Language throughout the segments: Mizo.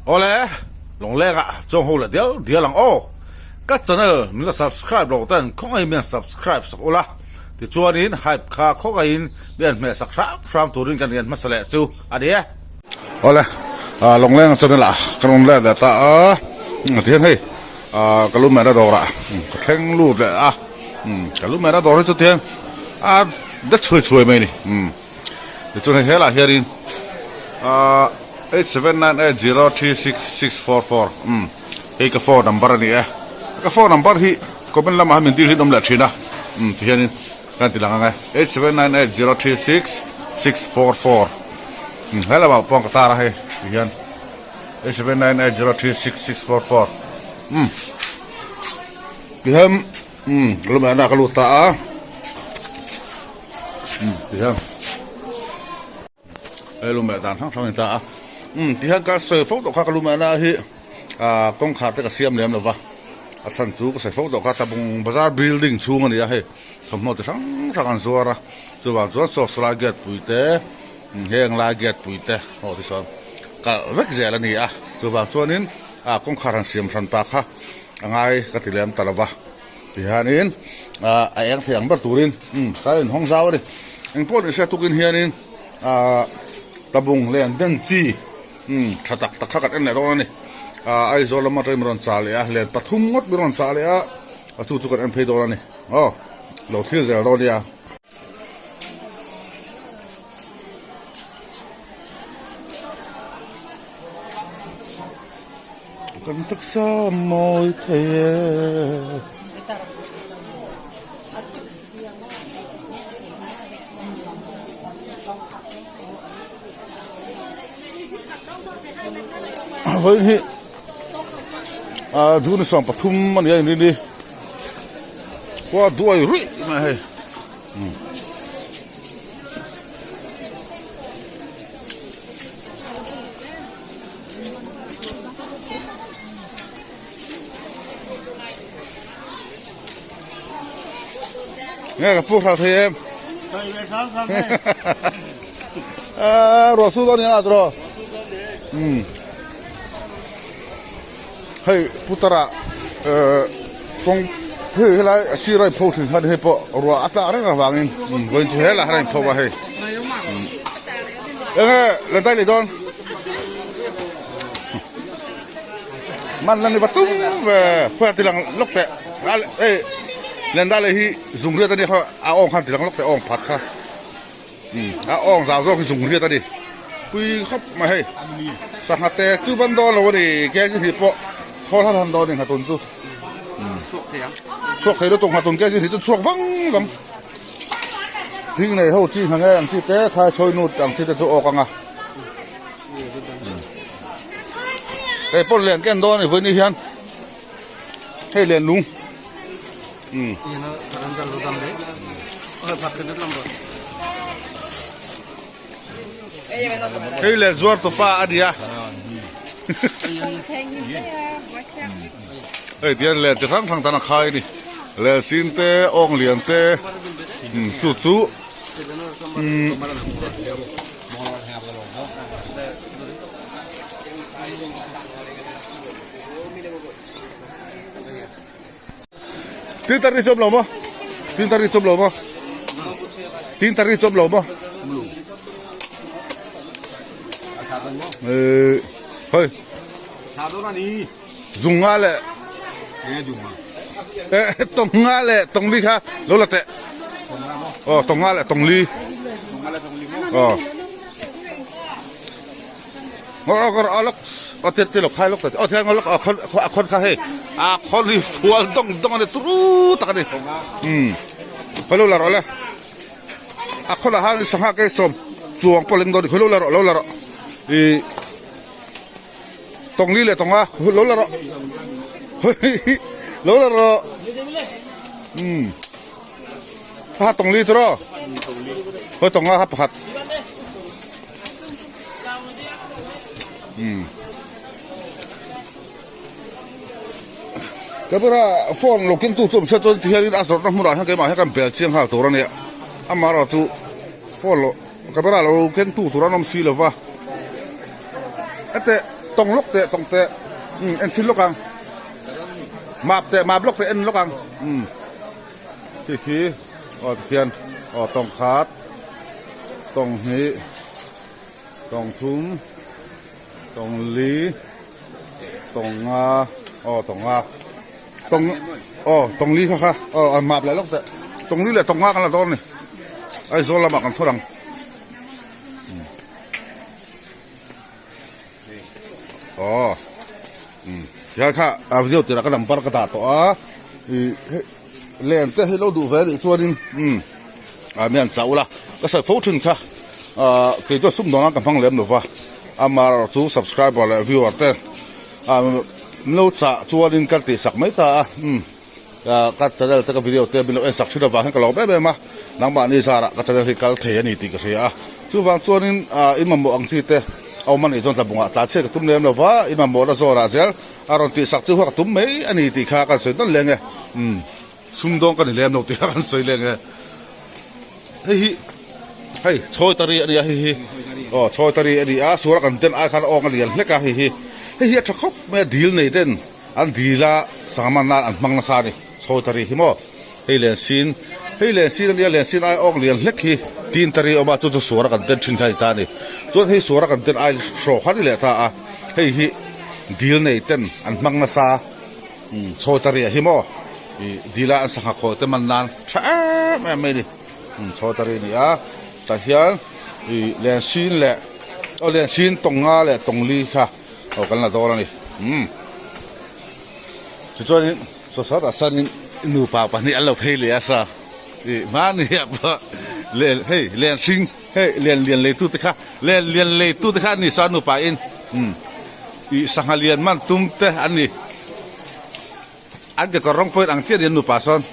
Awle, Lawnglenga chuang ho leh dial dial ang aw. Ka channel min la subscribe lo ten khawngaihin min han subscribe sak ula, tichuanin hype kha khawngaihin min han hmeh sak hram hram turin kan rian hmasa leh chu a ni e. Awle, Lawnglenga channel ah ka rawn let leh ta a, tihian hei ka lu mehna dawrah ka thleng lut leh a, ka lu mehna dawr hi chu tihian a de chhuai chhuai mai a ni. Tichuan hei helah hianin 8798036644 umm hei ka phone number a ni e ka phone number hi comment lamah hian min dil hi an awm leh thin a umm ti hianin ka han ti lang ang e 8798036644 umm he lamah pawh ka tar a hei ti hian 8798036644 umm ti hian umm lamah ka lut ta a umm ti hian. Hei lumeh dan hrang hrang a ni ta a umm tihian ka sawi fo tawh kha ka lumeh na hi ah kawngkhar te ka siam lem lo va a chhan chu ka sawi fo tawh kha tlabung bazar building chhung a ni a hei thawmhnaw ti hrang hrang an zuar a chuvang chuan saw saw lai gate pui te heng lai gate pui te aw ti sawn kalh vek zel a ni a chuvang chuanin ah kawngkhar han siam hran ta kha a ngai ka ti lem ta lo va. Tihianin ah a eng thei ang ber turin umm tlai in hawng zau a ni. Engpawh ni se tukin hianin ah tabung len den chi umm tha tak tak kha kan en leh dawn a ni. Ah Aizawl lama atangin min rawn chah leh a, len pathum ngawt min rawn chah leh a, a chu chu kan en phei dawn a ni. Aw lo thlir zel dawn nia. Kan taksa mawi thei e. Vawiin hi ah June 13 a ni a inrin hi khua duai ruih mai hei. Nge ka pu hral thei em? Ruah su dawn nia tiraw? Umm. Hei putara kawng hei helai a sir a inpho thin khan hei pawh ruah a tlak reng avangin vawiin chu helai khan a inpho a hei. Enge lentai leh dawn? Man la ni va tum ve khawi a tilang lawk teh hei lendai leh hi zung riat a nia kha a awng khan tilang lawk teh awng phat kha a awng zau zawk hi zung riat a ni pui khawp mai hei sangha te chu ban dawn lo a ni kg hnih pawh khawl han han dawn a ni nghatun chu chhuak thei lutuk nghatun kg hnih chu chhuak vang vang. Hring nei ho chi hna nge ang chi te thai chhawi nut ang chi te chu awk ang a. Hei pawh len ken dawn a ni vawiin hian hei len lung. Hei len zuar tupa a ni a. Hei tihian len chi hrang hrang tan a khai a ni. Len sin te, awng lian te, chu chu Tin tari chawm lo maw? Tin tari chawm lo maw? Tin tari chawm lo maw? Hei. Zung nga leh tawng nga leh tawng li kha lo la teh. Aw tawng nga leh tawng li. Aw. Ngor ngor a lok a te te lo khai lok ta. Aw thei ngor lok a khon a khon kha hei. A khon hi fual dong dong ani turu tak ani. Um. Khoi lo la rawh le. A khon a hang sangha ke som chuang pawh leng dawn khoi lo la rawh lo la rawh. I Tawng li leh tawng a lo la rawh lo la rawh umm ha tawng li tawh rawh hawi tawng a ha pakhat umm camera phone lo keng tu chu awm se chuan tihianin a zawrhna hmunah hian keimah hian kan bel chiang nghal tur a nia amaherawhchu phone lo camera lo keng tu tur an awm si lo va. Hete. Tawng lawk teh tawng teh umm en chhin lawk ang map teh map lawk teh en lawk ang umm khi khi aw tikhian aw tawng khat tawng hnih tawng thum tawng li tawng nga aw tawng nga tawng aw tawng li kha kha aw an map leh lawk teh tawng li leh tawng nga kan la dawn a ni Aizawl lamah kan thawr ang. Aw umm tihian kha a video tirah ka number ka dah tawh a ih hei len te hi lo duh ve anih chuanin umm ah mi an chah ula ka sawi fo thin kha ah kei chuan sum dawnah ka hmang lem lova amaherawh chu subscriber leh viewer te ah min lo chah chuanin ka tihsak mai ta a umm. Ka channel te ka video te min lo en sak thin avang hian ka lawm em em a, nangmahni zarah ka channel hi kal thei a ni tih ka hria a, chuvang chuanin in mamawh ang chi te a awm a nih chuan tlabungah tlan chhiat ka tum lem lo va, in mamawhna zawnah zel a rawn tih sak chu kha ka tum mai a ni tih kha kan sawi dawn leng e, umm sumdawng ka ni lem lo tih kha kan sawi leng e, hei hi hei chhawi tari a nia hei hi aw chhawi tari a ni a, suara kan den ai khan a awng a lian hlek a hei hi, hei hi a tha khawp mai a dil nei ten. An dil a, sangha man nan an hmang nasa a ni. Chhawi tari hi maw? Hei len sin, hei len sin a nia, len sin ai awk lian hlek hi tin tari a awm a, chu chu suara kan ten thin kha a ni ta a ni. Chuan hei suara kan ten ai hraw kha a ni leh ta a, hei hi dil nei ten an hmang nasa umm chhawi tari ah hi maw? Ih dil a an sangha khawi te man nan tha em em mai a ni. Umm chhawi tari a ni a, tah hian ih len sin leh aw len sin tawng nga leh tawng li kha. Aw kan la dawn a ni umm tichuanin saw sawtah sanin nupa pahnih an lo phei leh a sa ih hmani ah pawh len hei len hring hei len lian lei tute kha len lian lei tute kha an ni saw nupa in umm ih sangha lian man tum te an ni an kekawr rawng pawhin ang chiah a ni an nupa sawn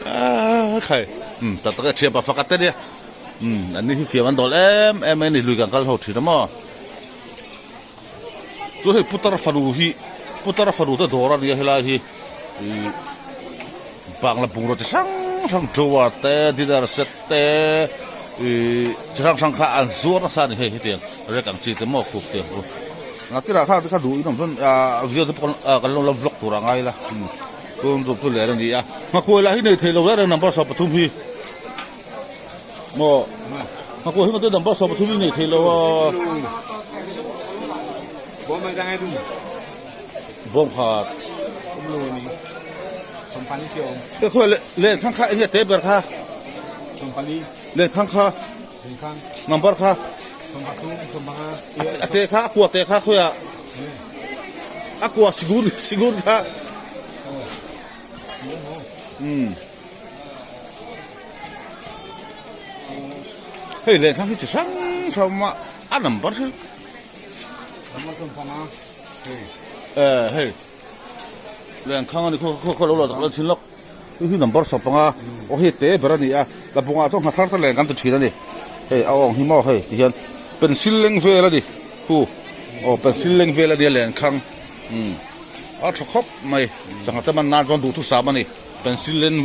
hahaha khai umm tak tak e thianpa fakat te nia. Umm an ni hi fiam an dawl em em mai a ni lui kan kal ho thin a maw chuan hei putar fanu hi putar fanu te dawr a nia helai hi ih bangla bungraw chi hrang hrang drawer te dinner set te ih chi hrang hrang kha an zuar nasa a ni hei hetiang rek ang chi te maw khup te ang chu naktirah khan te kha duh in awm chuan ah video te pawh kan lo la vlog tur a ngai la tun dup chu leh a ni a nghakuai lah hi nei thei lo reng reng number 13 hi. Maw Nghakuai hi ngawt number 13 i nei thei lo a. Bawm khat. Ka khuai len khang kha enge te ber kha. Len khang kha. Number kha. A te kha a kua te kha khuai a. A kua sigur sigur kha. Um. Hei lehkha hi chi hrang hrang a a number hi eh hei lehkhang a ni khaw khaw lo la tak thin lawk hei hi number sawp anga aw hei te ber a ni a tlabungah chuan nghathar te len kan ti thin a ni hei a awng hi maw hei ti hian pencil leng vel a ni khu aw pencil leng vel a nia lehkhang umm a tha khawp mai sangha te man nan chuan duhthusam a ni. Pencil len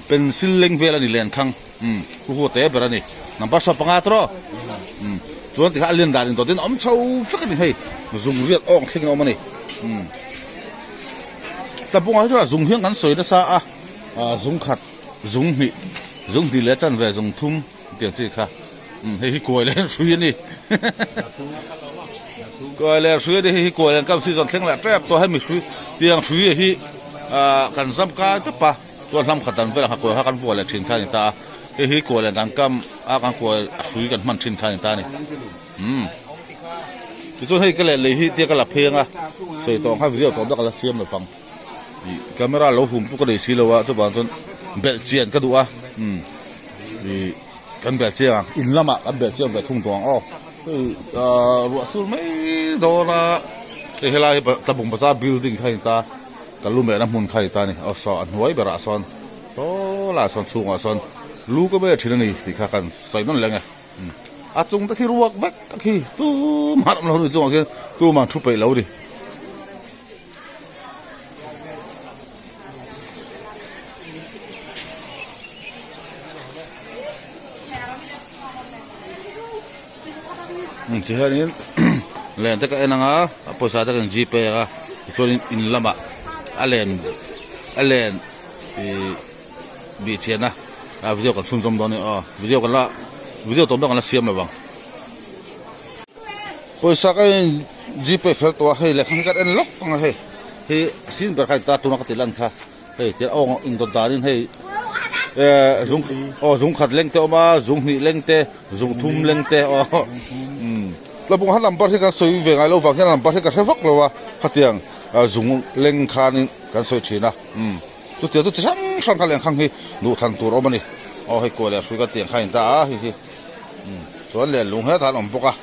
pencil leng vel a ni len thang umm hu hu te ber a ni number 15 tawh umm chuan tikha a lian dan in dawt in a awm chho vek a ni hei zung riat awng thleng in a awm a ni umm tlabungah hi chuan zung hian kan sawi nasa a ah zung khat zung hnih zung hnih leh chanve zung thum tiang chi kha umm hei hi kuai leh hrui a ni kuai leh hrui a ni hei hi kuai leh kam season thleng leh tep tawh hemi hrui tiang hrui hi ah kan zam kai tawp a chuan hlam khat dan velah kha kuai kha kan vuah leh thin kha a ni ta a hei hi kuai leh kan kam a kan kuai hrui kan hman thin kha a ni ta a ni umm tichuan hei ka leh lei hi tia ka la pheng a sawi tawh ang kha video tawp na ka la siam lo vang ih camera lo hum chu ka nei si lo a chuvang chuan belh chian ka duh a umm. Ih kan belh chiang ang in lamah kan belh chiang ve thung tawh ang aw hei ah ruah sur mai dawn a hei helai hi tlabung bazar building kha a ni ta ka lu mehna hmun kha a ni ta a ni aw saw a hnuai berah sawn saw laiah sawn chhungah sawn lu ka ber thin a ni tih kha kan sawi nawn leng e a chung te khi ruak vek a khi tumah an awm lo a ni chungah khian tumah an thu peih lo a ni. Tihianin len te ka en ang a, a pawisa te kan gpay ang a, tichuanin in lamah a len a len ih bih chian a a video kan chhunzawm dawn a ni aw video kan la video tawm deuh kan la siam lo vang. Pawisa ka in gpay fel tawh a hei lehkha hi kan en lawk ang a hei hi sin ber kha in ta tuna ka tih lan kha. Hei tiang awng indawt danin hei eh zung aw zung khat leng te a awm a zung hnih leng te zung thum leng te aw umm tlabung han number hi kan sawi ve ngai lo vang hian a number hi ka hre vak lo a khatiang zung leng khanin kan sawi thin a umm chutiang chu chi hrang hrang kha lengkhang hi duh thlan tur a awm a ni aw hei kuah leh hrui kan tih ang kha a inta a hei hi umm chuan len lung hetah an awm bawk a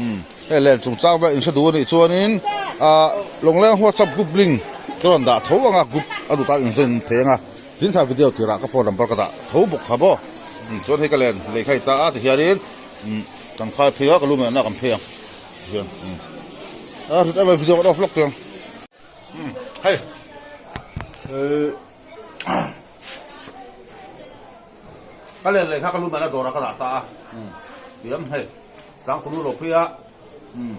umm. Hei len chungchang vel inhre duh anih chuanin ah Lawngleng WhatsApp group link ka rawn dah tho ang a, group a duh tan inzawin thei ang a, tin kha video tirah ka phone number ka dah tho bawk kha maw. Chuan hei ka len lei kha i ta a tihianin kan khai phei a ka lu mehna kan phei ang tihian a hrit em em video kan off lawk teh ang hei ka len lei kha ka lu mehna dawrah ka dah ta a tiam hei. Sangkunu lo phei a umm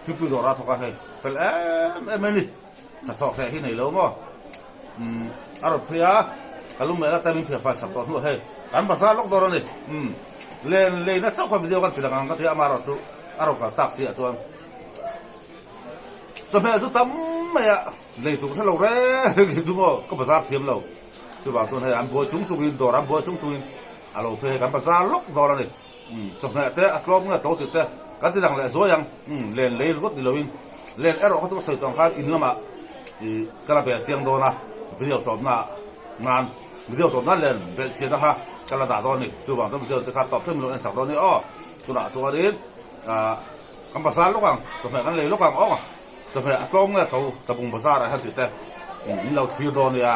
thilpui dawr a thawk a hei fel em em a ni hnathawk hreh hi nei lo maw umm a rawn phei a ka lung mel atan min phiah fai sak tawh hnuah hei kan bazar lawk dawr a ni umm len leina chauh kha video kan ti lang ang ka ti a amaherawh chu a rawn kal tak si ah chuan chawhmeh chu tam mai a lei tur hre lo reng reng hi chu maw ka bazar thiam lo chuvang chuan hei an buai chung chungin dawr an buai chung chungin. A lo phei kan bazar lawk dawn a ni. Umm chawhmeh te a tlawm nge to tih te kan ti dang leh zuai ang. Umm len lei ringawt ni loin len erawh kha chu ka sawi tawh ang khan in lamah ih ka la bel chiang dawn a, video tawpna ah nan video tawpna len belh chianna kha ka la dah dawn a ni. Chuvang chuan video te kha tawp thleng min lo en sak dawn a ni aw. Tunah chuanin ah kan bazar lawk ang, chawhmeh kan lei lawk ang aw. Chawhmeh a tlawm nge to Tlabung bazar ah hian tih te in lo thlir dawn a nia.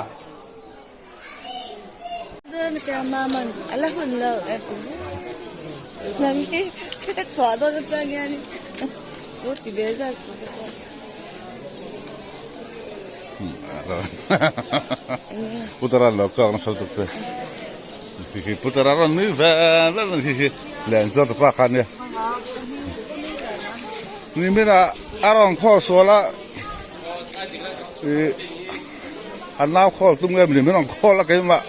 Putara lo kak nasa lutuk te khi putara rawn nui ve ve mai khi khi len zawt pa kha ania nimin ah a rawn khaw sual a ih. A nau khawl tum nge mini min rawn khawl a keimah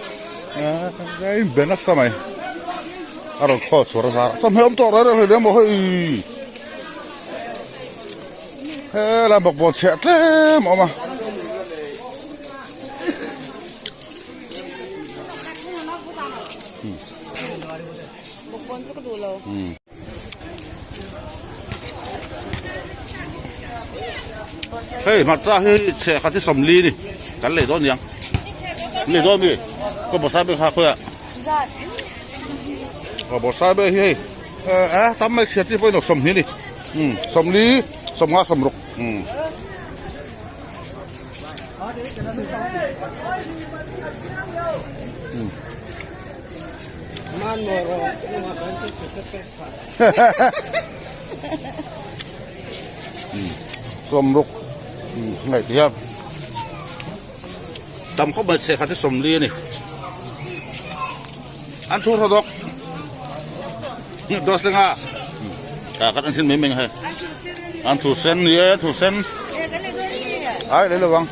a inbe nasa mai a rawn khawl chhuar a zar a chawhmeh awm tawh reng reng hlei maw hei helai bawkbawn chhiah tlem a awm a. Hei hmarcha hi chhe khat hi 40 ni kan lei dawn niang lei dawn mi ka bawrhsai ber kha khawiah ka bawrhsai ber hi hei eh tam mai chhiat hi pawhin 20 ni um 40 50 60 um. Sawmruk ngaih ti hian tam khawp mai chhe khat hi 40 a ni an thu thaw dawk dos lenga ah kan an sin mai mai hei an thu sen ni e thu sen ai lei lovang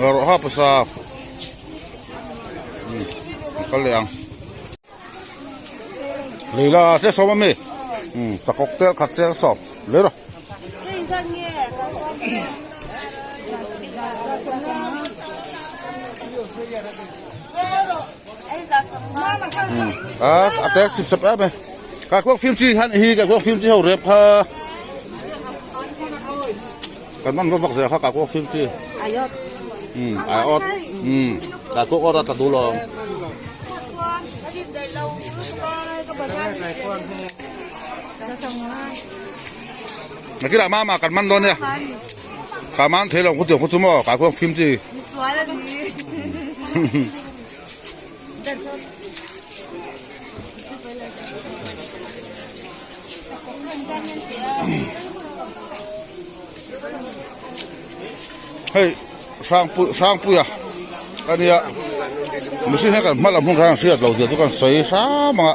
rawh ha pawisa kal leh ang leila te sawm ami takawk te khat te sawm lei rawh a a te sip sep em e ka kuak phim chi han hi ka kuak phim chi ho rep kha Kan man vak vak zel kha ka kuak fim chi. Um ai awt. Um ka kuak awt a tla dul awm. Nakira mama kan man dawn nia. Ka man thei lo khu tiang khu chu maw ka kuak fim chi. Hei hrangpui hrangpuia a nia mihring hian kan hma lam hun khan hriat loh zia chu kan sawi hram ang a.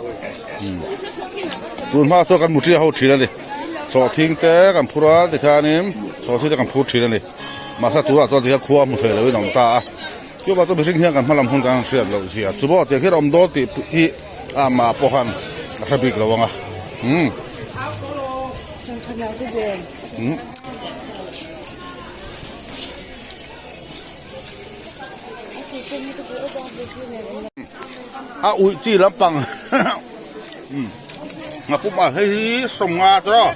Tun hma chuan kan mutria ho thin a ni. Sawhthing te kan phur a tikhianin sawhthing te kan phur thin a ni. Mahse tunah chuan tikhian khua hmu thei loin a awm ta a. Chuvang chuan mihring hian kan hma lam hun kan hriat loh zia chu maw tiang hian a awm dawn tih hi amah pawh khan a hre bik lo ang a. Umm. Umm. A uih chi lampang a pum a hei hi sawmnga te rawh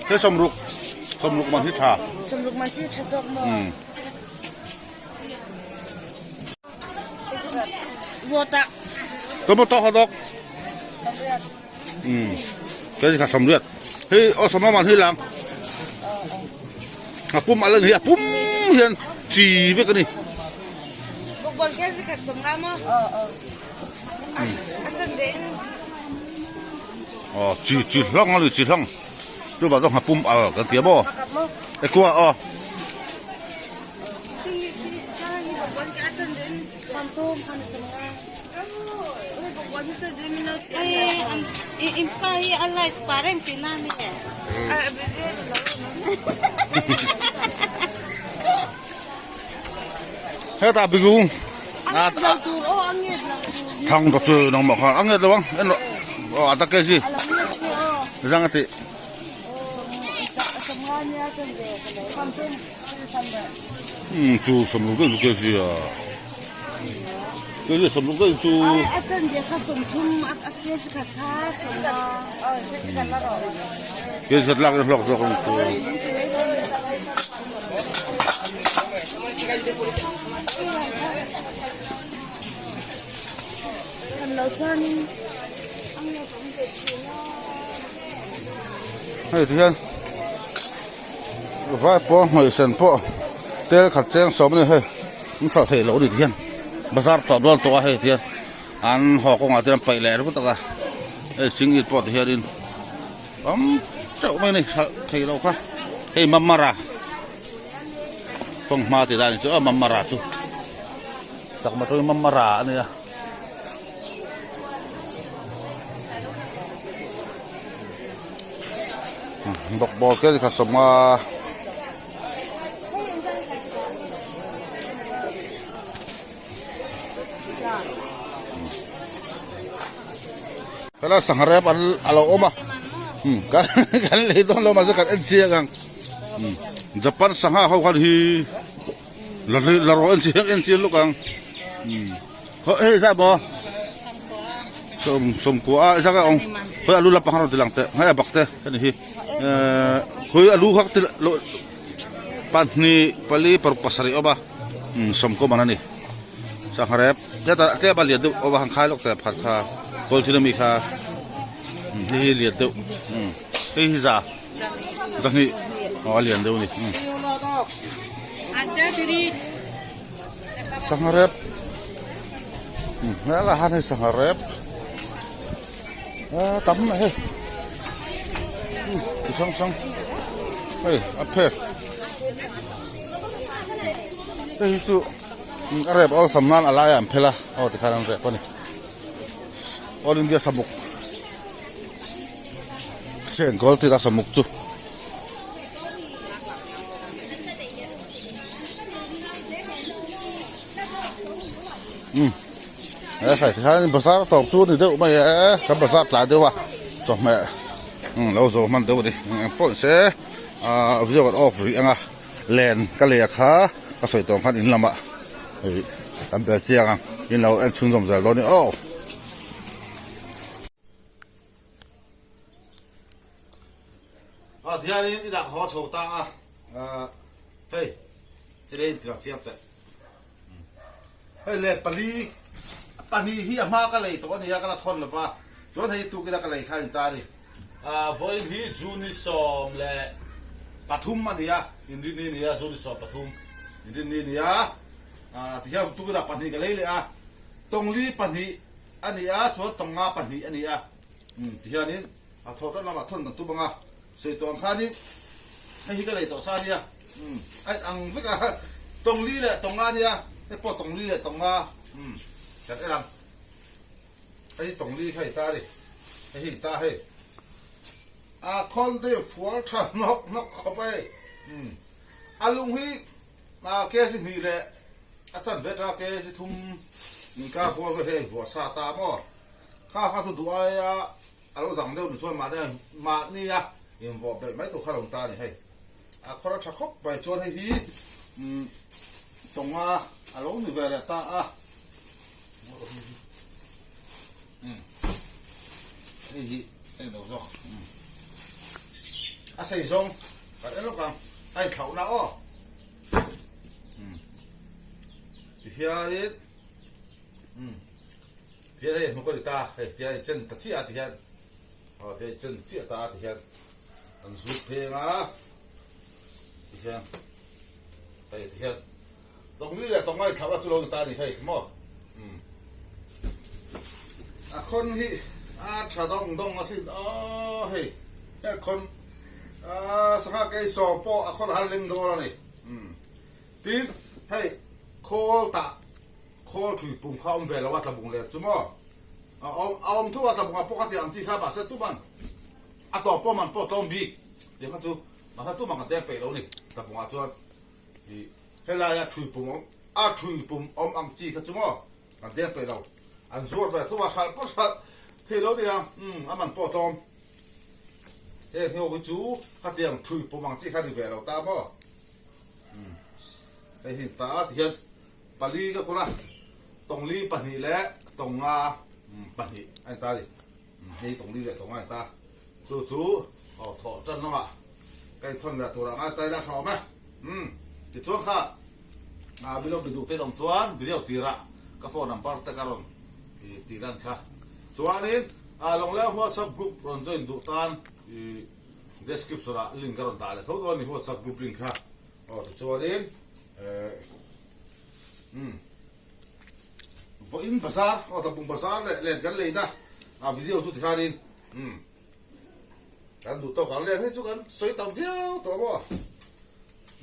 hei sawmruk sawmruk man hi tha sawmruk man chi tha zawk maw tomato hotdog um kei kha sawmriat hei aw sawmna man hi lang a pum ala ni a pum hian chi vek a ni aw chi chi hlawng a ni chi hlawng chuvang chuan nghapum al kan ti a maw ekua aw. Hetah bigung thang ta chu nangmah khan a nget lo ang en rawh aw a ta kg zang a tih. Umm chu sawmruk daih chu kg a kg sawmruk daih chu a chanve kha sawmthum a kg khat kha sawmnga kg khat lak in a hlawk zawk ang chu. Hei ti hian vai pawl hnawih sen pawh tel khat cheng sawm a ni hei an hralh theih loh a ni ti hian bazar tawp dawn tawh a hei ti hian an haw kawngah te an paih leh ringawt tak a hei chingit pawh ti hianin tam teuh mai a ni hralh theih loh kha hei mamara fanghma tih dan chu a mamara chu chakma tawngin mamara a nia. Bawkbawn te kha sawma helai sangha rep an a lo awm a kan kan lei dawn lo mahse kan en chiang ang Japan sangha ho khan hi la la rawh en chiang en chiang lawk ang hei zah maw sawm sawmkua a zak a awm khawi alu lampang a rawn ti lang teh hei a bak te heni hi ehh khawi alu kha ti loh pahnih pali paruk pasarih a awm a umm sawmkaw man a ni sangha rep hetah tlem a lian deuh awm a han khai lawk teh pakhat kha kawl thil ami kha umm hei hi lian deuh umm hei hi za zahnih aw a lian deuh a ni umm. Sangha rep helaiah hian hei sangha rep a tam mai hei chi hrang hrang hei a phek hei hi chu a rep awlsam nan a laiah an phel a aw tikhan an rep a ni all India samuk chengkawl tih a samuk chu. Um he khai tikhan bazar tawp chu ni deuh mai e kan bazar tlai deuh a chawhmeh um lo zawh hman deuh a ni eng pawh ni se ah video kan off rih ang a len ka lei a kha ka sawi tawh ang khan in lamah hei kan bel chiang ang in lo en chhunzawm zel dawn a ni aw. Ah tihianin inah ka haw chho ta a, hei thil ei inti lang chiang teh. Hei let pali pahnih hi a hma ka lei tawh a nia ka la thawn lo va, chuan hei tukin a ka lei kha a inta a ni. Vawiin hi June 13 a ni a, inrinni a ni a, June 13 inrinni a ni a, tihian tukinah pahnih ka lei leh a, tawngli pahnih a ni a, chuan tawnga pahnih a ni a, tihianin. A thaw tan lamah thawn kan tum ang a, sawi tawh ang khanin hei hi ka lei tawh sa a nia, umm a in ang vek a, tawngli leh tawnga a nia, hei pawh tawngli leh tawnga umm kan en ang, hei hi tawngli kha i ta a ni. Hei hi ta hei. A khawn te fual tha hnawk hnawk khawp a hei. Umm a lung hi a kg hnih leh a chanve atanga kg thum inkar kual vel hi a invuah sa ta maw? Kha kha chu duh aia a lo zang deuh ni chuan mahni mahnia invuah belh mai tur kha lo ni ta a ni hei. A khawr a tha khawp mai chuan hei hi umm tawnga a lo ni ve leh ta a. Umm hei hi eng lo zawk umm a sei zawng kan en lawk ang a inthlauhna aw umm tihianin umm tihian hei hnuk a ni ta hei tihian a inchen ta chiah a tihian aw tihian a inchen chiah ta a tihian an zut pheng a tihian hei tihian tawngli leh tawnga inthlauhna chu lo ni ta a ni hei maw umm a khawn hi a tha dawng dawng a sin aw hei he khawn a sangha keisawm pawh a khawn a han leng dawn a ni umm tin hei khawl tah khawl thui pum kha a awm ve lo a tlabung leh chu maw a awm a awm thu a tlabung ah pawh kha tiang chi kha mahse tuman A tawp pawh man pawh tlawm bik tih kha chu mahse tumah kan deng peih lo ni tlabungah chuan ih helaia thui pum awm a thui pum awm ang chi kha chu maw kan deng peih lo an zuar ve thung a hralh pawh hralh thei lo nia umm a man pawh tlawm heng hi ho hi chu khatiang thui pum ang chi kha ni ve lo ta maw umm hei hi ta tihian pali ka kawr a tawngli pahnih leh tawnga pahnih a ni ta a ni. Hei tawng li leh tawng ngai ta. Chu chu aw thawh tan lamah ka inthawn leh turah ngai ta ila tha awm e. Umm tichuan kha ah milo bi duh te awm chuan video tirah ka phone number te ka rawn tih lan kha. Chuanin ah Lawngleng WhatsApp group rawn join duh tan ih description ah link ka rawn dah leh tho dawn a ni WhatsApp group link kha. Aw tichuanin eh umm. Vawiin bazar aw tlabung bazar leh len kan leina a video chu tikhanin umm kan duh tawk ang len hei chu kan sawi tam viau tawh maw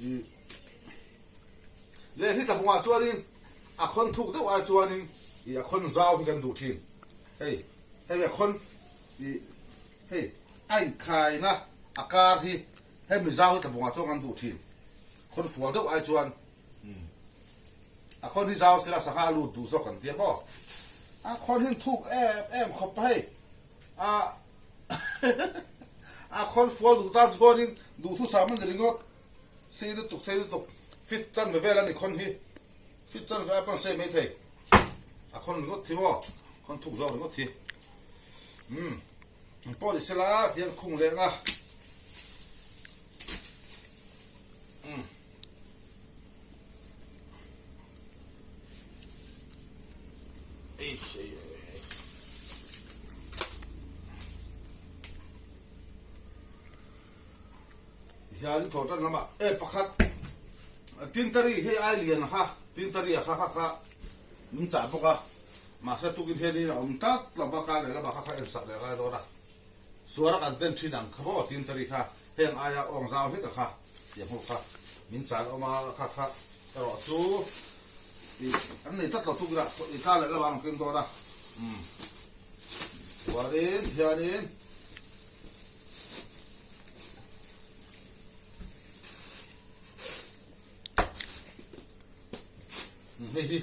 ih len hi tlabungah chuanin a khawn thuk deuh ai chuanin ih a khawn zau hi kan duh thin hei hei a khawn ih hei a inkhaina a kar hi hemi zau hi tlabungah chuan kan duh thin khawn fual deuh ai chuan. Umm. A khawn hi zau sila sangha a lut duh zawk an tia maw? A khawn hi thuk em em khawp hei. A a khawn fual duh tan chuanin duhthusam a ni ringawt. Sei lutuk sei lutuk fit chan ve vel a ni khawn hi. Fit chan ve a pawn sei mai thei. A khawn ringawt thi maw? Khawn thuk zawk ringawt thi. Umm. Pawh ni sela tiang khung leh nga. Umm. Hian thaw tan lamah e pakhat tintari hei ai lian kha tintari a kha kha kha min chah bawk a mahse tukin hianin a awm tlat lo va kar leh lamah kha kha en sak leh ngai dawn a. Suara kan ten thin ang kha maw tintari kha heng aia awng zau hlek a kha tih hmuh kha min chan awm a kha kha erawh chu ih an nei tlat lo tuk ila i tla leh lamah an rawn keng dawn a umm chuanin hianin hei hi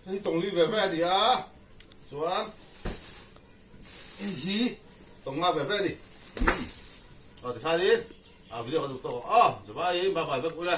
hei hi tawngli ve ve a ni a chuan. Hei hi tawng nga ve ve a ni. Umm. Aw tikhanin a video kan duh tawk ang aw. Zavaiin bye bye vek ule.